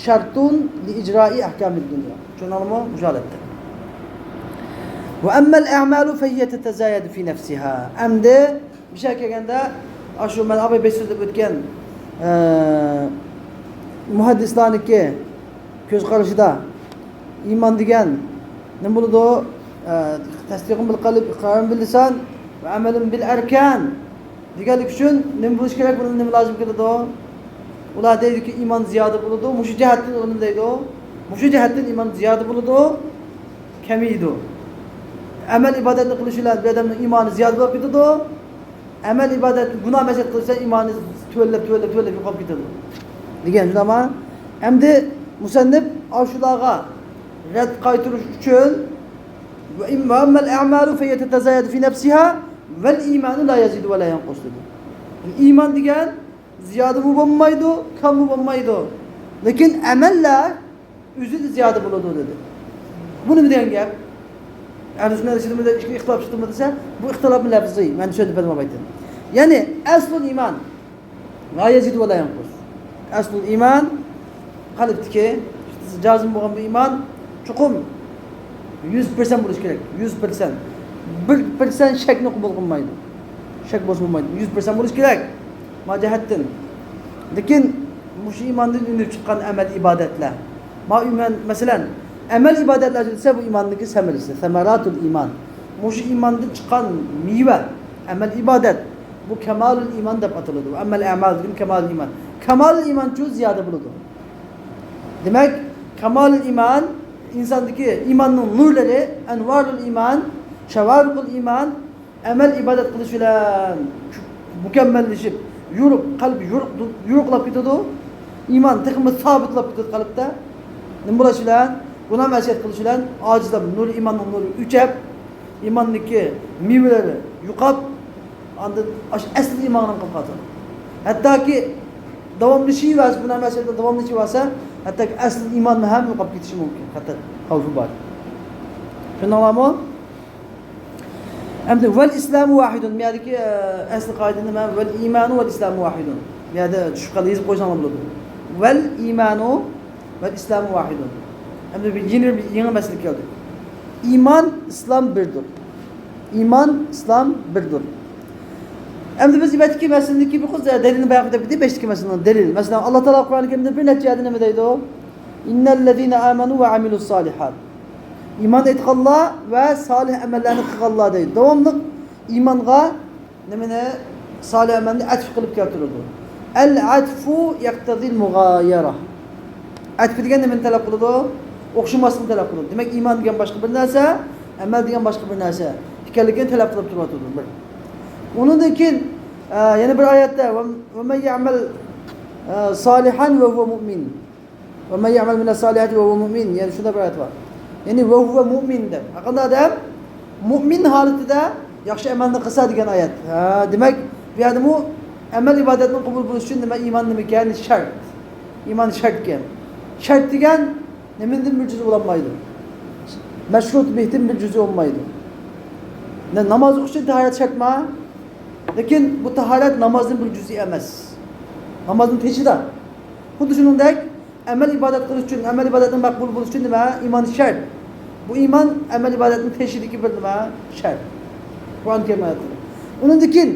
شەرتۇن لى ئىجرائى ئەھكامىد دۇنيا. چۈشەندىڭلارمۇ؟ مۇشۇ ھالەتتە. ۋە ئەممەل ئەمالۇ فەھىيە تەتەزايەدۇ فى نەفسىھا. ئەمدى بىر شەرتكە كەلگەندە، ئاشۇ مەن ئاۋۋال بەش سۆزلەپ ئۆتكەن، ئە، مۇھەددىسلارنىڭكى كۆز قارىشىدا ئىمان دېگەن نېمە بولىدۇ؟ ئە، تەسدىقۇن بىل قەلب، ئىقرارۇن بىل لىسان ۋە ئەمەلۇن بىل ئەركان دېگەنلىك ئۈچۈن نېمە بولۇشى كېرەك؟ بۇنىڭ نېمە لازىم كېلىدۇ؟ ئۇلار دەيدۇكى، ئىمان زىيادە بولىدۇ. مۇشۇ جەھەتتىن ئۇلار نېمە دەيدۇ؟ مۇشۇ جەھەتتىن ئىمان زىيادە بولىدۇ، كېمىيىدۇ. ئەمەل ئىبادەتنى قىلىش بىلەن بىر ئادەمنىڭ ئىمانى زىيادە بولۇپ كېتىدۇ. ئەمەل ئىبادەت، گۇناھ مەسىيەت قىلسا، ئىمانى تۆۋەنلەپ، تۆۋەنلەپ، تۆۋەنلەپ يوقاپ كېتىدۇ. دېگەن شۇنداقمۇ؟ ئەمدى مۇسەننىپ ئاشۇلارغا رەت قايتۇرۇش ئۈچۈن، ۋە ئەممەل ئەمالۇ فەھىيە تەتەزايەدۇ فى نەفسىھا ۋەل ئىمانۇ لا يەزىدۇ ۋە لا يەنقۇس دېدى. ئىمان دېگەن زىيادىمۇ بولمايدۇ، كەممۇ بولمايدۇ. لېكىن ئەمەللەر ئۆزىدە زىيادە بولىدۇ دېدى. بۇ نېمە دېگەن گەپ؟ ئەھلى سۈننەت ئىچىدىمۇ، ئىختىلاپ چىقتىمۇ دېسە، بۇ ئىختىلاپمۇ لەفزىي. مەن چۈشەندۈرۈپ بەرمەي بايتىن. يەنى، ئەسلۇل ئىمان لا يەزىدۇ ۋە لا يەنقۇس. ئەسلۇل ئىمان، قەلبتىكى جازىم بولغان بۇ ئىمان چوقۇم يۈز پىرسەنت بولۇشى كېرەك. يۈز پىرسەنت. بىر پىرسەنت شەكنى قوبۇل قىلمايدۇ. شەك بولسا بولمايدۇ. يۈز پىرسەنت بولۇشى كېرەك. ما جەھەتتىن. لېكىن مۇشۇ ئىماندىن ئۈنۈپ چىققان ئەمەل ئىبادەتلەر. ما ئىمان، مەسىلەن، ئەمەل ئىبادەتلەر دېسە، بۇ ئىماندىكى سەمەرىسى، سەمەراتۇل ئىمان. مۇشۇ ئىماندىن چىققان مېۋە، ئەمەل ئىبادەت، بۇ كامالۇل ئىمان دەپ ئاتىلىدۇ. ئەممەل ئەمال دېگەن كامالۇل ئىمان. كامالۇل ئىمانچۇ زىيادە بولىدۇ. دېمەك، كمال الإيمان، ئىنساندىكى ئىماننىڭ نۇرلىرى، أنوار الإيمان، شوارق الإيمان، ئەمەل ئىبادەت قىلىش بىلەن مۇكەممەللىشىپ، يورۇق، قەلب يورۇق، يورۇقلاپ كېتىدۇ. ئىمان تېخىمۇ سابىتلاپ كېتىدۇ قەلبتە. نېمە بولۇش بىلەن؟ گۇناھ مەسىيەت قىلىش بىلەن ئاجىزلاپ، نۇر، ئىماننىڭ نۇرى ئۆچۈپ، ئىماننىڭكى مېۋىلىرى يوقاپ، ئاندىن ئاشۇ ئەسلى ئىمانغا قايتىدۇ. ھەتتاكى داۋاملىشىۋەرسە، گۇناھ مەسىيەتتە داۋاملىشىۋەرسە، ھەتتاكى ئەسلى ئىمانمۇ ھەم يوقاپ كېتىشى مۇمكىن، خەتەر، خەۋپى بار. چۈشەندىڭلارمۇ؟ ئەمدى ۋەل ئىسلامۇ ۋاھىدۇن. بۇ يەردىكى، ئە، ئەسلى قائىدە نېمە؟ ۋەل ئىمانۇ ۋەل ئىسلامۇ ۋاھىدۇن. بۇ يەردە چۈشۈپ قالدى، يېزىپ قويساڭلار بولىدۇ. ۋەل ئىمانۇ ۋەل ئىسلامۇ ۋاھىدۇن. ئەمدى بىر يېڭى، بىر يېڭى مەسىلە كەلدى. ئىمان، ئىسلام بىردۇر. ئىمان، ئىسلام بىردۇر. ئەمدى بىز بەشتىكى مەسىلىنىڭكى بىر قىز دەلىلنى بايان قىلىپ كەتتى، بەشتىكى مەسىلىنىڭ دەلىلى. مەسىلەن، ئاللا تائالا قۇرئان كەرىمدە بىر نەچچە يەردە نېمە دەيدۇ؟ إن الذين آمنوا وعملوا الصالحات. ئىمان ئېيتقانلار ۋە سالىھ ئەمەللەرنى قىلغانلار دەيدۇ. داۋاملىق ئىمانغا نېمىنى، سالىھ ئەمەلنى ئەتىپ قىلىپ كەلتۈرىدۇ. العطف يقتضي المغايرة. ئەتىپ دېگەن نېمىنى تەلەپ قىلىدۇ؟ ئوخشىماسلىقنى تەلەپ قىلىدۇ. دېمەك، ئىمان دېگەن باشقا بىر نەرسە، ئەمەل دېگەن باشقا بىر نەرسە ئىكەنلىكىنى تەلەپ قىلىپ تۇرۇۋاتىدۇ. بىر. ئۇنىڭدىن كېيىن، ئە، يەنە بىر ئايەتتە، ومن يعمل، ئە، صالحا وهو مؤمن. ومن يعمل من الصالحات وهو مؤمن. يەنى شۇنداق بىر ئايەت بار. يەنى وهو مؤمن دەپ. ھەرقانداق ئادەم مۇئمىن ھالىتىدە ياخشى ئەمەلنى قىلسا دېگەن ئايەت. ھە، دېمەك، بۇ يەردىمۇ ئەمەل ئىبادەتنىڭ قوبۇل بولۇشى ئۈچۈن نېمە، ئىمان نېمىكەن؟ شەرت. ئىمان شەرتكەن. شەرت دېگەن نېمىدىن بىر جۈزئى بولالمايدۇ؟ مەشرۇت بىھتىن بىر جۈزئى بولمايدۇ. نە-، ناماز ئوقۇش ئۈچۈن تاھارەت شەرتما؟ لېكىن بۇ تاھارەت نامازدىن بىر جۈزئى ئەمەس. نامازنىڭ تېشىدا. خۇددى شۇنىڭدەك، ئەمەل ئىبادەت قىلىش ئۈچۈن، ئەمەل ئىبادەتنىڭ مەقبۇل بولۇشى ئۈچۈن نېمە؟ ئىمان شەرت. بۇ ئىمان ئەمەل ئىبادەتنىڭ تېشىدىكى بىر نېمە؟ شەرت. قۇرئان كەرىم ئايەتلىرى. ئۇنىڭدىن كېيىن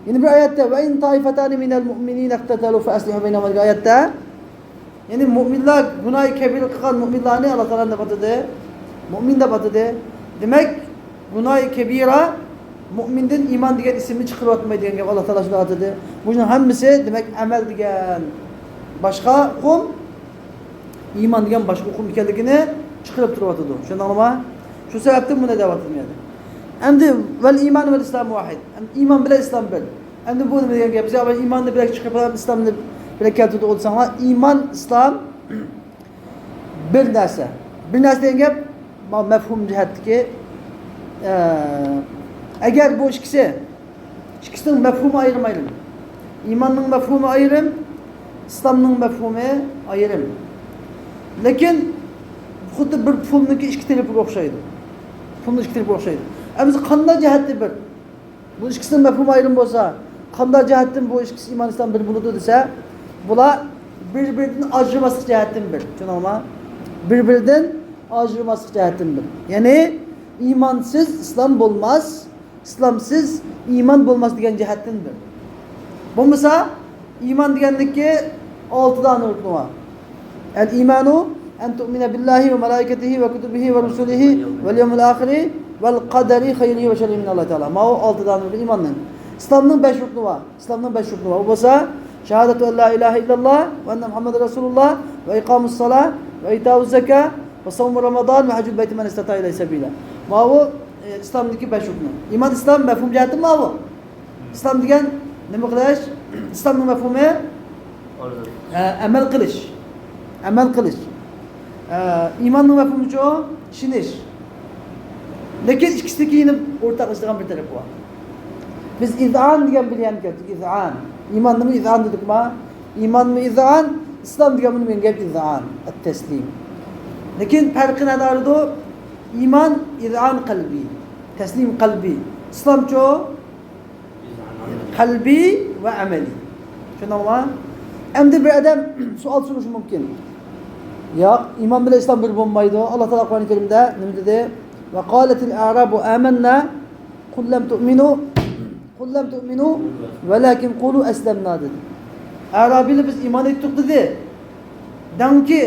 يەنە بىر ئايەتتە، وإن طائفتان من المؤمنين اقتتلوا فأصلحوا بينهما دېگەن ئايەتتە، يەنى مۇئمىنلار گۇناھى كەبىرە قىلغان مۇئمىنلارنى ئاللا تائالا دەپ ئاتىدى. مۇئمىن دەپ ئاتىدى. دېمەك، گۇناھى كەبىرە مۇئمىندىن ئىمان دېگەن ئىسىمنى چىقىرىۋاتمايدۇ دېگەن گەپ، ئاللا تائالا شۇنداق ئاتىدى. بۇنىڭ ھەممىسى، دېمەك، ئەمەل دېگەن باشقا ئۇقۇم، ئىمان دېگەن باشقا ئۇقۇم ئىكەنلىكىنى چىقىرىپ تۇرۇۋاتىدۇ. چۈشەندىڭلارمۇ؟ شۇ سەۋەبتىن بۇنى دەۋاتىدۇ بۇ يەردە. ئەمدى ۋەل ئىمان ۋەل ئىسلام ۋاھىد. ئەمدى ئىمان بىلەن ئىسلام بىر. ئەمدى بۇ نېمە دېگەن گەپ؟ بىز ئىماننى بىلەك چىقىرىپ، ئىسلامنى بىلەك كەلتۈردۇق دېسەڭلار، ئىمان، ئىسلام بىر نەرسە. بىر نەرسە دېگەن گەپ، ما-، مەفھۇم جەھەتتىكى، ئە، ئەگەر بۇ ئىككىسى، ئىككىسىنىڭ مەفھۇمى ئايرىم-ئايرىم. ئىماننىڭ مەفھۇمى ئايرىم، ئىسلامنىڭ مەفھۇمى ئايرىم. لېكىن خۇددى بىر پۇلنىڭكى ئىككى تەرىپىگە ئوخشايدۇ. پۇلنىڭ ئىككى تەرىپىگە ئوخشايدۇ. ئەمىسە قانداق جەھەتتە بىر؟ بۇ ئىككىسىنىڭ مەپھۇمى ئايرىم بولسا، قانداق جەھەتتىن بۇ ئىككىسى ئىمان ئىسلام بىر بولىدۇ دېسە، بۇلار بىر-بىرىدىن ئاجرىماسلىق جەھەتتىن بىر. چۈشەندىڭلارمۇ؟ بىر-بىرىدىن ئاجرىماسلىق جەھەتتىن بىر. يەنى ئىمانسىز ئىسلام بولماس، ئىسلامسىز ئىمان بولماس دېگەن جەھەتتىن بىر. بولمىسا، ئىمان دېگەننىڭكى ئالتە دانە رۇكنى بار. الإيمان أن تؤمن بالله وملائكته وكتبه ورسله واليوم الآخر والقدر خيره وشره من الله تعالى. ماۋۇ ئالتە دانە رۇكنى ئىماننىڭ. ئىسلامنىڭ بەش رۇكنى بار. ئىسلامنىڭ بەش رۇكنى بار. ئۇ بولسا، شاھادەتۇ ئەن لا ئىلاھە ئىللاللا ۋە ئەننە مۇھەممەدەن رەسۇلۇللا ۋە ئىقامۇس سالا ۋە ئىتائۇز زاكا ۋە ساۋمۇ رامادان ۋە ھەججۇل بەيتى مەن ئىستەتائە ئىلەيھى سەبىلا. ماۋۇ، ئە، ئىسلامدىكى بەش رۇكنى. ئىمان، ئىسلام مەفھۇم جەھەتتىن ماۋۇ. ئىسلام دېگەن نېمە قىلىش؟ ئىسلامنىڭ مەپھۇمى؟ ئە، ئەمەل قىلىش. ئەمەل قىلىش. ئە، ئىماننىڭ مەپھۇمىچۇ؟ ئىشىنىش. لېكىن ئىككىسىدىكى يەنە ئورتاقلىشىدىغان بىر تەرىپى بار. بىز ئىزئان دېگەن بىر يەرنى كەلتۈردۇق. ئىزئان. ئىماننىمۇ ئىزئان دېدۇقما؟ ئىمانمۇ ئىزئان، ئىسلام دېگەن بۇنى مېنىڭ گەپ ئىزئان، ئەت-تەسلىم. لېكىن پەرقى نەدە ئايرىدۇ؟ ئىمان ئىزئان قەلبى، تەسلىم قەلبى. ئىسلامچۇ؟ قەلبى ۋە ئەمەلىي. چۈشەندىڭلارمۇ؟ ئەمدى بىر ئادەم سوئال سورىشى مۇمكىن. ياق، ئىمان بىلەن ئىسلام بىر بولمايدۇ. ئاللا تائالا قۇرئان كەرىمدە نېمە دېدى؟ وقالت الأعراب آمنا قل لم تؤمنوا، قل لم تؤمنوا ولكن قولوا أسلمنا دېدى. ئەرابىيلار بىز ئىمان ئېيتتۇق دېدى. دەڭكى،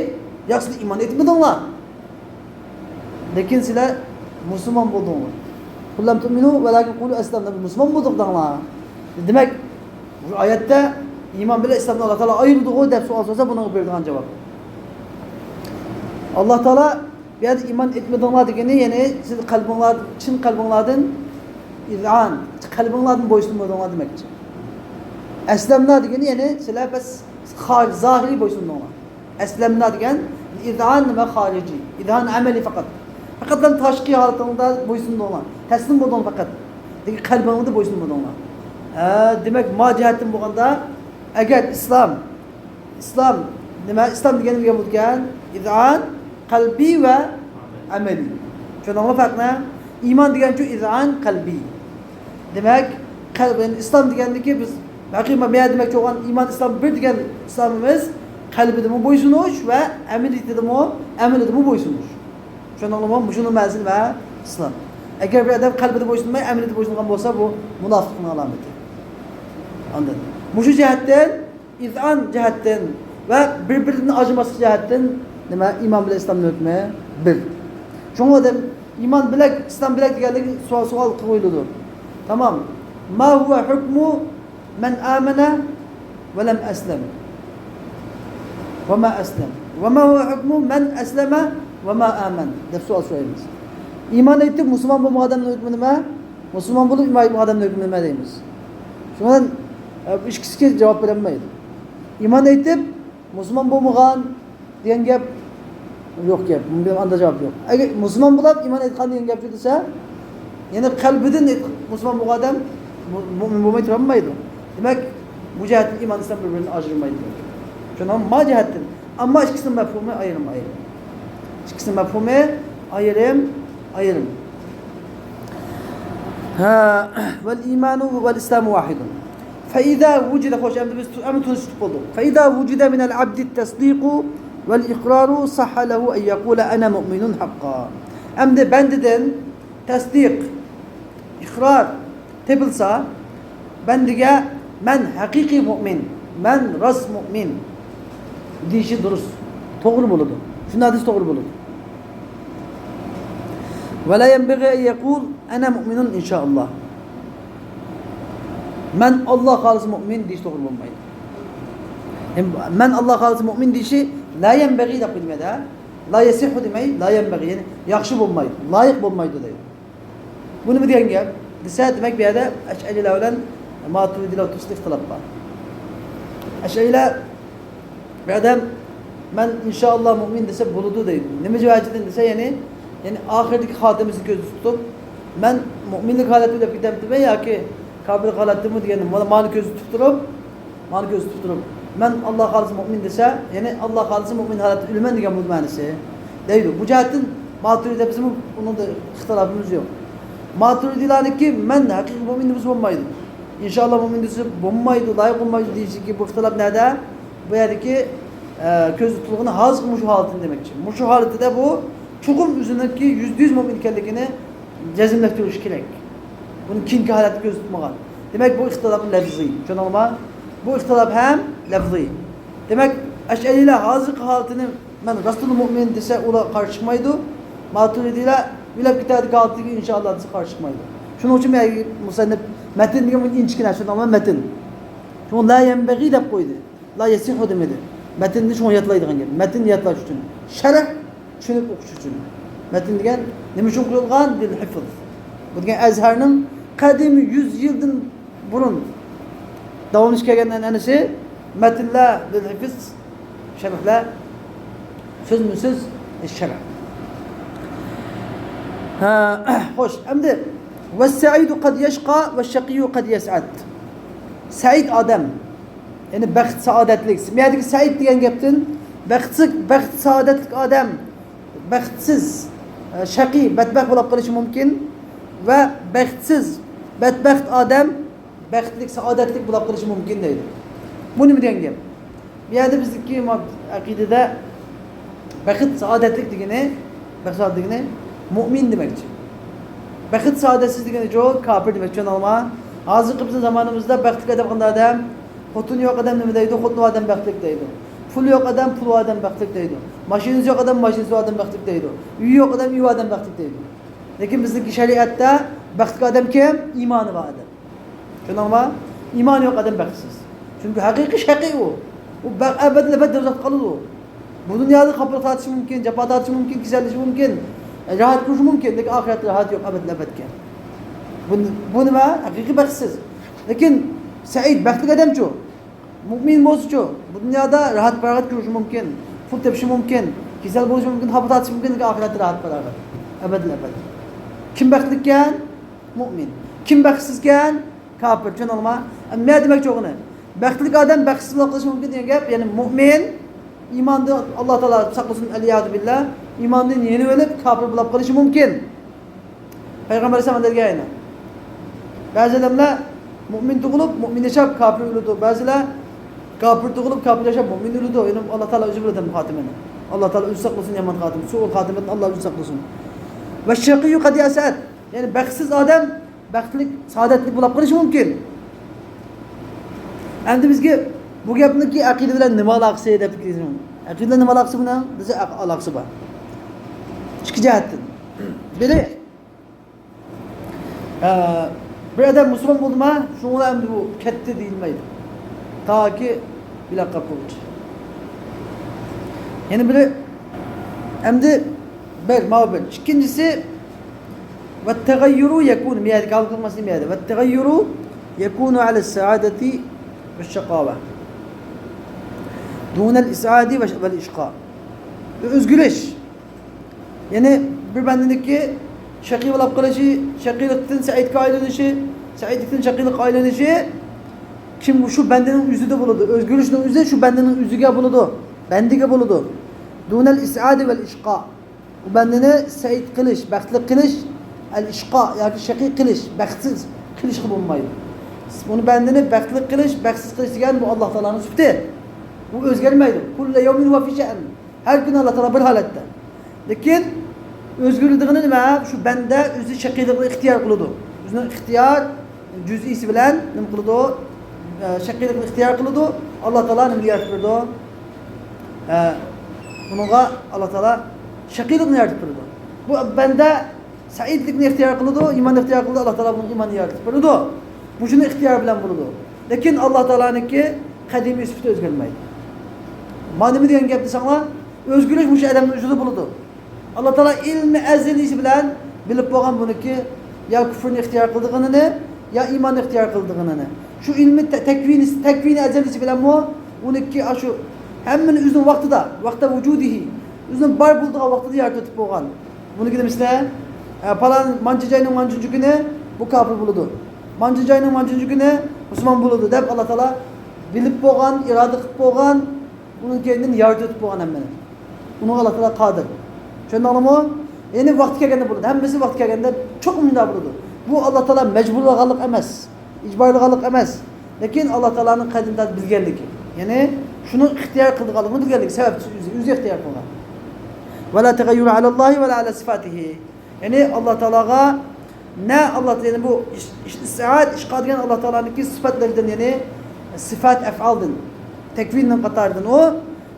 ياق، سىلەر ئىمان ئېيتمىدىڭلار. لېكىن سىلەر مۇسۇلمان بولدۇڭلار. قل لم تؤمنوا ولكن قولوا أسلمنا، مۇسۇلمان بولدۇق دەڭلار. دېمەك، بۇ ئايەتتە ئىمان بىلەن ئىسلامنى ئاللا تائالا ئايرىدىغۇ دەپ سوئال سورىسا، بۇنىڭغا بېرىدىغان جاۋاب. ئاللا تائالا بۇ يەردە ئىمان ئېيتمىدىڭلار دېگىنى، يەنى سىز قەلبىڭلار، چىن قەلبىڭلاردىن ئىزئان، قەلبىڭلاردىن بويسۇنمىدىڭلار دېمەكچى. ئەسلەمنا دېگىنى، يەنى سىلەر بەس خار-، زاھىرىي بويسۇندۇڭلار. ئەسلەمنا دېگەن ئىزئان نېمە؟ خارىجىي. ئىزئان ئەمەلىي پەقەت. پەقەتلا تاشقى ھالىتىڭدا بويسۇندۇڭلار. تەسلىم بولدۇڭلار پەقەت. لېكىن قەلبىڭدە بويسۇنمىدىڭلار. ھە، دېمەك، ما جەھەتتىن بولغاندا، ئەگەر ئىسلام ئىسلام نېمە؟ ئىسلام دېگەن نېمە بولىدىكەن؟ ئىزئان قەلبىي ۋە ئەمەلىي. چۈشەندىڭىزمۇ پەرقنى؟ ئىمان دېگەنچۇ ئىزئان قەلبىي. دېمەك، قەلب، يەنى ئىسلام دېگەندىكى بىز ھەقىقىي مەنە دېمەكچى بولغان ئىمان، ئىسلام بىر دېگەن ئىسلامىمىز قەلبىدىمۇ بويسۇنۇش ۋە ئەمەلىيىتىدىمۇ، ئەمەلىدىمۇ بويسۇنۇش. چۈشەندىڭلارمۇ؟ مۇشۇنىڭ مەنىسى نېمە؟ ئىسلام. ئەگەر بىر ئادەم قەلبىدە بويسۇنماي، ئەمەلىيىتىدە بويسۇنغان بولسا، بۇ مۇناپىقنىڭ ئالامىتى. ئاندىن مۇشۇ جەھەتتىن ئىزئان جەھەتتىن ۋە بىر-بىرىدىن ئاجرىماسلىق جەھەتتىن نېمە، ئىمان بىلەن ئىسلامنىڭ ھۆكمى بىر. شۇڭا دەم ئىمان بىلەك، ئىسلام بىلەك دېگەنلىك سوئال، سوئال قويۇلىدۇ. تامام. ما ھۇۋە ھۆكمۇ مەن ئامەنە ۋە لەم ئەسلەم. ۋە ما ئەسلەم. ۋە ما ھۇۋە ھۆكمۇ مەن ئەسلەمە ۋە ما ئامەن دەپ سوئال سورايمىز. ئىمان ئېيتىپ مۇسۇلمان بولمىغان ئادەمنىڭ ھۆكمى نېمە؟ مۇسۇلمان بولۇپ ئىمان ئېيتمىغان ئادەمنىڭ ھۆكمى نېمە دەيمىز؟ شۇڭا، ئە، بۇ ئىككىسىگە جاۋاب بېرەلمەيدۇ. ئىمان ئېيتىپ، مۇسۇلمان بولمىغان دېگەن گەپ يوق گەپ. بۇنىڭغا ئاندا جاۋاب يوق. ئەگەر مۇسۇلمان بولاپ ئىمان ئېيتقان دېگەن گەپ دېسە، يەنى قەلبىدىن ئېيت-، مۇسۇلمان بولغان ئادەم مۇ-، مۇئمىن بولماي تۇرالمايدۇ. دېمەك، بۇ جەھەتتىن ئىمان ئىسلام بىر-بىرىدىن ئاجرىمايدۇ. شۇنىڭ ما جەھەتتىن. ئەمما ئىككىسىنىڭ مەپھۇمى ئايرىم-ئايرىم. ئىككىسىنىڭ مەپھۇمى ئايرىم-ئايرىم. ھە، ۋەل ئىمانۇ ۋەل ئىسلامۇ ۋاھىدۇن. فەئىزا ۋۇجىدە، خوش، ئەمدى بىز تۇ-، ئەمدى تونۇشتۇق بولدۇق. فەئىزا ۋۇجىدە مىنەل ئەبدى تەسدىقۇ ۋەل ئىقرارۇ سەھھە لەھۇ ئەن يەقۇلە ئەنە مۇئمىنۇن ھەققا. ئەمدى بەندىدىن تەسدىق، ئىقرار تېپىلسا، بەندىگە مەن ھەقىقىي مۇئمىن، مەن راست مۇئمىن دېيىشى دۇرۇس، توغرا بولىدۇ. شۇنداق دېسە توغرا بولىدۇ. ۋە لا يەنبەغى ئەن يەقۇل ئەنە مۇئمىنۇن ئىنشائاللا. مەن ئاللا خالىسا مۇئمىن دېيىش توغرا بولمايدۇ. ھەم مەن ئاللا خالىسا مۇئمىن دېيىشى لا يەنبەغى دەپ قويدۇم يەنە. لا يەسىھھۇ دېمەي، لا يەنبەغى، يەنى ياخشى بولمايدۇ، لايىق بولمايدۇ دەيدۇ. بۇ نېمە دېگەن گەپ دېسە، دېمەك، بۇ يەردە ئەشئەرىيلەر بىلەن ماتۇرىدىيلار ئوتتۇرىسىدا ئىختىلاپ بار. ئەشئەرىيلەر بىر ئادەم مەن ئىنشائاللا مۇئمىن دېسە بولىدۇ دەيدۇ. نېمە ۋەجىدىن دېسە، يەنى، يەنى ئاخىرىدىكى خاتىمىسىنى كۆزدە تۇتۇپ، مەن مۇئمىنلىك ھالەتتە ئۆلۈپ كېتەمتىمەن ياكى كاپىرلىق ھالەتتىمۇ دېگەن مانا-، مانى كۆزدە تۇتۇپ تۇرۇپ، مانا كۆزدە تۇتۇپ تۇرۇپ، مەن ئاللا خالىسا مۇئمىن دېسە، يەنى ئاللا خالىسا مۇئمىن ھالەتتە ئۆلىمەن دېگەن بۇ مەنىسى دەيدۇ. بۇ جەھەتتىن ماتۇرىدىيە بىزمۇ ئۇنىڭدا ئىختىلاپىمىز يوق. ماتۇرىدىيلارنىڭكى مەن ھەقىقىي مۇئمىن دېسە بولمايدۇ. ئىنشائاللا مۇئمىن دېسە بولمايدۇ، لايىق بولمايدۇ دېيىشىدىكى بۇ ئىختىلاپ نەدە؟ بۇ يەردىكى، ئە، كۆزدە تۇتۇلغىنى ھازىرقى مۇشۇ ھالىتىنى دېمەكچى. مۇشۇ ھالىتىدە بۇ چوقۇم ئۆزىنىڭكى يۈزدە يۈز مۇئمىن ئىكەنلىكىنى جەزملەشتۈرۈشى كېرەك. بۇنى كېيىنكى ھالەتتە كۆزدە تۇتمىغان. دېمەك، بۇ ئىختىلاپ لەفزىي. چۈشەندىڭلارمۇ؟ بۇ ئىختىلاپ ھەم لەفزىي. دېمەك، ئەشئەرىيلەر ھازىرقى ھالىتىنى مەن راستىنلا مۇئمىن دېسە، ئۇلار قارشى چىقمايدۇ. ماتۇرىدىيلار ئۆلۈپ كېتەدىكى ھالىتىگە ئىنشائاللا دېسە قارشى چىقمايدۇ. شۇنىڭ ئۈچۈن مەن مۇسەننىپ مەتىن دېگەن بۇ ئىنچىكە نەرسە، چۈشەندىڭلارمۇ؟ مەتىن. شۇڭا لا يەنبەغى دەپ قويدى. لا يەسىھھۇ دېمىدى. مەتىننى شۇڭا يادلايدىغان گەپ. مەتىننى يادلاش ئۈچۈن. شەرھ چۈشىنىپ ئوقۇش ئۈچۈن. مەتىن دېگەن نېمە ئۈچۈن قويۇلغان؟ لىل ھىفز. بۇ دېگەن ئەزھەرنىڭ قەدىمىي يۈز يىلدىن بۇرۇن داۋاملىشىپ كەلگەن ئەنئەنىسى. مەتىنلەر لىل ھىفز، شەرھلەر سۆزمۇ سۆز شەرھ. ھە، خوش، ئەمدى ۋەسسەئىدۇ قەد يەشقا ۋەششەقىييۇ قەد يەسئەد. سەئىد ئادەم، يەنى بەخت سائادەتلىك. بۇ يەردىكى سەئىد دېگەن گەپتىن بەختسىز، بەخت سائادەتلىك ئادەم بەختسىز، ئە، شەقىي، بەتبەخت بولۇپ قېلىشى مۇمكىن ۋە بەختسىز، بەتبەخت ئادەم بەختلىك، سائادەتلىك بولۇپ قېلىشى مۇمكىن دەيدۇ. بۇ نېمە دېگەن گەپ؟ بۇ يەردە بىزدىكى ما-، ئەقىدىدە بەخت، سائادەتلىك دېگىنى، بەخت، سائادەت دېگىنى مۇئمىن دېمەكچى. بەخت، سائادەتسىز دېگىنى جۇ، كاپىر دېمەكچى، چۈشەندىڭلارمۇ؟ ھازىرقى بىزنىڭ زامانىمىزدا بەختلىك ئادەم قانداق ئادەم؟ خوتۇنى يوق ئادەم نېمە دەيدۇ؟ خوتۇنى بار ئادەم بەختلىك دەيدۇ. پۇلى يوق ئادەم پۇلى بار ئادەم بەختلىك دەيدۇ. ماشىنىسى يوق ئادەم ماشىنىسى بار ئادەم بەختلىك دەيدۇ. ئۆيى يوق ئادەم ئۆيى بار ئادەم بەختلىك دەيدۇ. لېكىن بىزنىڭكى شەرىئەتتە بەختلىك ئادەم كىم؟ ئىمانى بار ئادەم. چۈشەندىڭلارمۇ؟ ئىمانى يوق ئادەم بەختسىز. چۈنكى ھەقىقىي شەقىي ئۇ. ئۇ بە-، ئەبەدىل ئەبەد دوزاختا قالىدۇ. بۇ دۇنيادا خاپىلىق تارتىشى مۇمكىن، جاپا تارتىشى مۇمكىن، كېسەللىشى مۇمكىن، راھەت كۆرۈشى مۇمكىن، لېكىن ئاخىرەتتە راھەت يوق، ئەبەدىل ئەبەدكە. بۇ، بۇ نېمە؟ ھەقىقىي بەختسىز. لېكىن سەئىد، بەختلىك ئادەمچۇ؟ مۇئمىن بولسىچۇ؟ بۇ دۇنيادا راھەت پاراغەت كۆرۈشى مۇمكىن، پۇل تېپىشى مۇمكىن، كېسەل بولۇشى مۇمكىن، خاپا تارتىشى مۇمكىن، لېكىن ئاخىرەتتە راھەت پاراغەت، ئەبەدىل ئەبەد. كىم بەختلىككەن؟ مۇئمىن. كىم بەختسىزكەن؟ كاپىر. چۈشەندىڭلارمۇ؟ ئەمما نېمە دېمەكچى بولغىنى؟ بەختلىك ئادەم بەختسىز بولۇپ قېلىشى مۇمكىن دېگەن گەپ، يەنى مۇئمىن ئىماندىن، ئاللا تائالا ساقلىسۇن، ئەلئىيازۇ بىللا، ئىماندىن يېنىۋېلىپ كاپىر بولۇپ قېلىشى مۇمكىن. پەيغەمبەر ئەلەيھىسسالام دېگەن. بەزى ئادەملەر مۇئمىن تۇغۇلۇپ، مۇئمىن ياشاپ، كاپىر ئۆلىدۇ. بەزىلەر كاپىر تۇغۇلۇپ، كاپىر ياشاپ، مۇئمىن ئۆلىدۇ. يەنى ئاللا تائالا ئۆزى بىلىدۇ بۇ خاتىمىنى. ئاللا تائالا ئۆزى ساقلىسۇن يامان خاتىمە. سوئۇل خاتىمىدىن ئاللا ئۆزى ساقلىسۇن. ۋە شەقىيۇ قەد ئەسئەد. يەنى بەختسىز ئادەم بەختلىك، سائادەتلىك بولۇپ قېلىشى مۇمكىن. ئەمدى بىزگە بۇ گەپنىڭكى ئەقىدە بىلەن نېمە ئالاقىسى دەپ كېلىدۇ. ئەقىدە بىلەن نېمە ئالاقىسى بۇنىڭ؟ بىزگە ئاق-، ئالاقىسى بار. ئىككى جەھەتتىن. بىرى، ئە، بىر ئادەم مۇسۇلمان بولدىما، شۇنىڭ بىلەن ئەمدى بۇ كەتتى دېيىلمەيدۇ. تاكى بىلەن قاپقۇچە. يەنە بىرى، ئەمدى بىر، ماۋۇ بىر. ئىككىنچىسى، ۋەتتەغەييۇرۇ يەكۇنۇ، مىيەدە كاۋا قىلماسلىق مىيەدە. ۋەتتەغەييۇرۇ يەكۇنۇ ئەلە سەئادەتى ۋەششەقاۋە دۇنەل ئىسئادى ۋەش-، ۋەل ئىشقا. ئۆزگىرىش. يەنى بىر بەندىنىڭكى شەقىي بولۇپ قېلىشى، شەقىيلىقتىن سەئىدكە ئايلىنىشى، سەئىدلىكتىن شەقىيلىققا ئايلىنىشى، كىم شۇ بەندىنىڭ ئۆزىدە بولىدۇ. ئۆزگىرىشنىڭ ئۆزى شۇ بەندىنىڭ ئۆزىگە بولىدۇ، بەندىگە بولىدۇ. دۇنەل ئىسئادى ۋەل ئىشقا. ئۇ بەندىنى سەئىد قىلىش، بەختلىك قىلىش، ئەل ئىشقا ياكى شەقىي قىلىش، بەختسىز قىلىشقا بولمايدۇ. ئۇنى بەندىنى بەختلىك قىلىش، بەختسىز قىلىش دېگەن بۇ ئاللا تائالانىڭ سۈپىتى. ئۇ ئۆزگەرمەيدۇ. كۇللە يەۋمىن ھۇۋە فى شەئن. ھەر كۈنى ئاللا تائالا بىر ھالەتتە. لېكىن ئۆزگىرىدىغىنى نېمە؟ شۇ بەندە ئۆزى شەقىيلىقنى ئىختىيار قىلىدۇ. ئۆزىنىڭ ئىختىيار جۈزئىيسى بىلەن نېمە قىلىدۇ؟ ئە، شەقىيلىقنى ئىختىيار قىلىدۇ. ئاللا تائالا نېمىنى يارىتىپ بېرىدۇ؟ ئە، ئۇنىڭغا ئاللا تائالا شەقىيلىقنى يارىتىپ بېرىدۇ. بۇ بەندە سەئىدلىكنى ئىختىيار قىلىدۇ، ئىماننى ئىختىيار قىلىدۇ، ئاللا تائالا بۇنىڭ ئىماننى يارىتىپ بېرىدۇ. مۇشۇنى ئىختىيار بىلەن بولىدۇ. لېكىن ئاللا تائالانىڭكى قەدىمىي سۈپىتى ئۆزگەرمەيدۇ. مانا نېمە دېگەن گەپ دېسەڭلار، ئۆزگىرىش مۇشۇ ئادەمنىڭ ئۆزىدە بولىدۇ. ئاللا تائالا ئىلمى ئەزەلىيسى بىلەن بىلىپ بولغان بۇنىڭكى يا كۇفرنى ئىختىيار قىلىدىغىنىنى، يا ئىماننى ئىختىيار قىلىدىغىنىنى. شۇ ئىلمى تە-، تەكۋىنى، تەكۋىنى ئەزەلىيسى بىلەنمۇ ئۇنىڭكى ئاشۇ ھەممىنى ئۆزىنىڭ ۋاقتىدا، ۋەقتە ۋۇجۇدىھى، ئۆزىنىڭ بار بولىدىغان ۋاقتىدا يارىتىۋېتىپ بولغان. بۇنىڭكى نېمىسىدە، ئە، پالان مانچە جاينىڭ مانچىنچى كۈنى بۇ كاپىر بولىدۇ، مانچە جاينىڭ مانچىنچى كۈنى مۇسۇلمان بولىدۇ دەپ ئاللا تائالا بىلىپ بولغان، ئىرادە قىلىپ بولغان، ئۇنىڭ كەينىدىن يارىتىۋېتىپ بولغان ھەممىنى. ئۇنىڭغا ئاللا تائالا قادىر. چۈشەندىڭلارمۇ؟ يەنى ۋاقتى كەلگەندە بولىدۇ. ھەممىسى ۋاقتى كەلگەندە چوقۇم مۇنداق بولىدۇ. بۇ ئاللا تائالا مەجبۇرلىغانلىق ئەمەس، ئىجبارلىغانلىق ئەمەس. لېكىن ئاللا تائالانىڭ قەدىمدىن بىلگەنلىكى. يەنى شۇنىڭ ئىختىيار قىلىدىغانلىقىنى بىلگەنلىكى، سەۋەبسىز ئۆزى، ئۆزى ئىختىيار قىلغان. ۋەلا تەغەييۇرە ئەلەللاھى ۋەلا ئەلە سىفاتىھى. يەنى ئاللا تائالاغا نە ئاللا تائالا، يەنى بۇ ئىش-، ئىش-، ئىسئاد، ئىشقا دېگەن ئاللا تائالانىڭكى سۈپەتلىرىدىن، يەنى سىفات ئەفئالدىن، تەكۋىننىڭ قاتارىدىن ئۇ.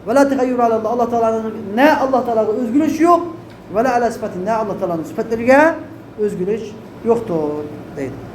ۋەلا تەغەييۇرە ئەلەللاھ، ئاللا تائالانىڭ، نە ئاللا تائالاغا ئۆزگىرىش يوق، ۋەلا ئەلە سىفاتى، نە ئاللا تائالانىڭ سۈپەتلىرىگە ئۆزگىرىش يوقتۇر دەيدۇ.